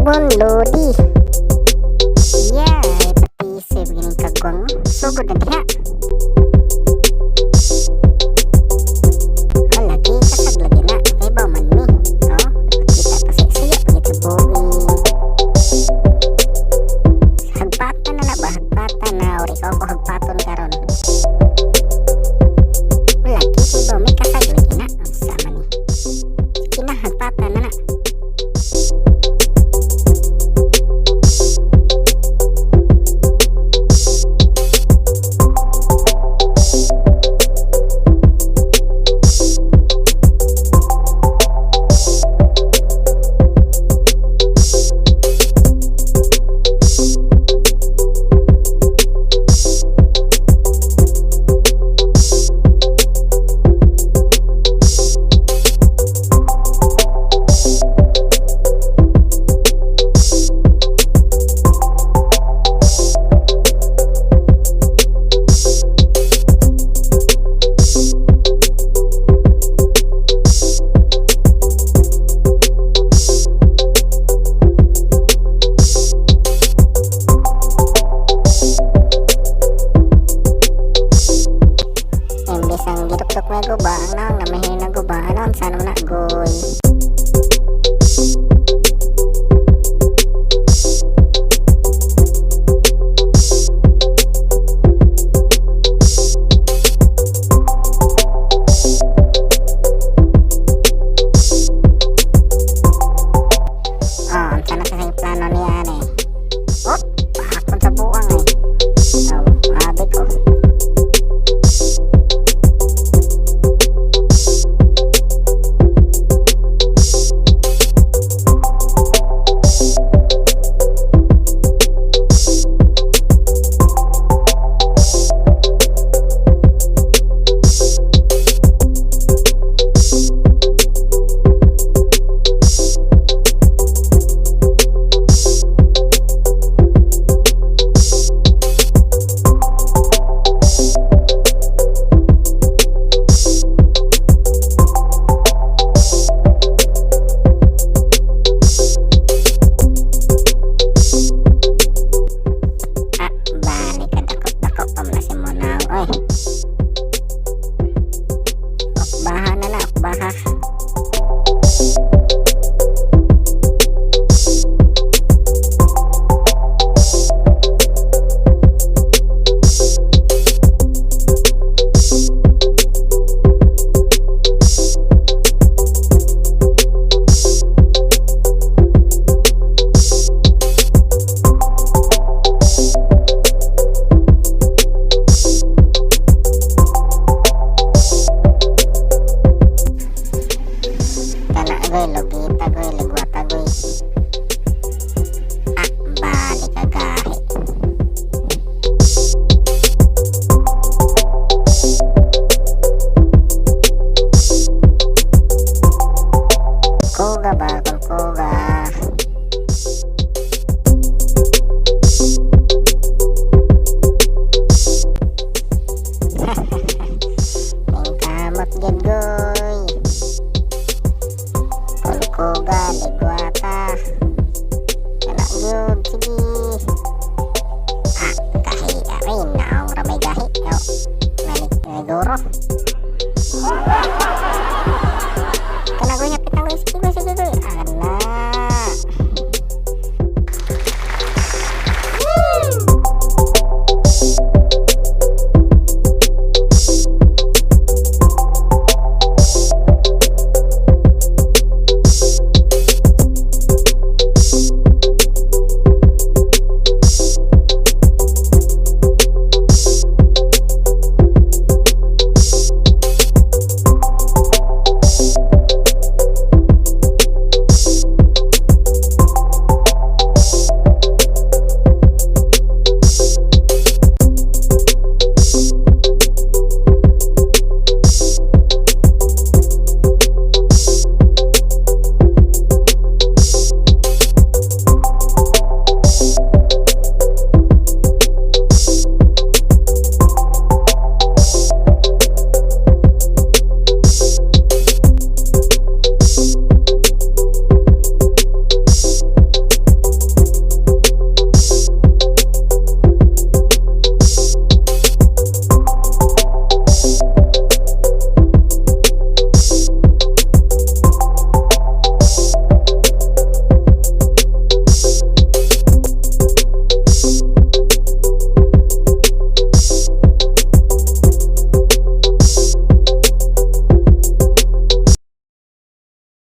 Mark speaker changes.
Speaker 1: Bon Lodi. Yeah, patisib gining kagwang. Sugod na diha. Oh, lagi kasag lagi na. Kay ba man mi. Oh, kita pa sa siya pagit sa buing. Hagpatan na na ba? Hagpatan na. Or ikaw ko hagpaton karon. Lagi kay ba may kasag lagi na. Ang sama ni. Kinahagpatan na na. Imbes ang gidukdok may guba, ang naong na mahina guba, ano ang sana na goy. Oh, ang sana sa plano niya ani. Oh, paakon sa buwang eh. Oh, abi ko. Ah, balik ka dako-dako pa man si Monaw, oy. Ukbaha na na, ukbaha. Kana goy, lugita goy, ligwata goy. Ah, balik ka gahi. Kuga ba, kuga. Ningkamot gid goy. Kulkuga, ligwata. Kana gyud, sige. Ah, gahi, aray, naong ramay gahi. Yo, nani, naguro. Kana goy, hapit na goy, sige goy, sige goy. Ana.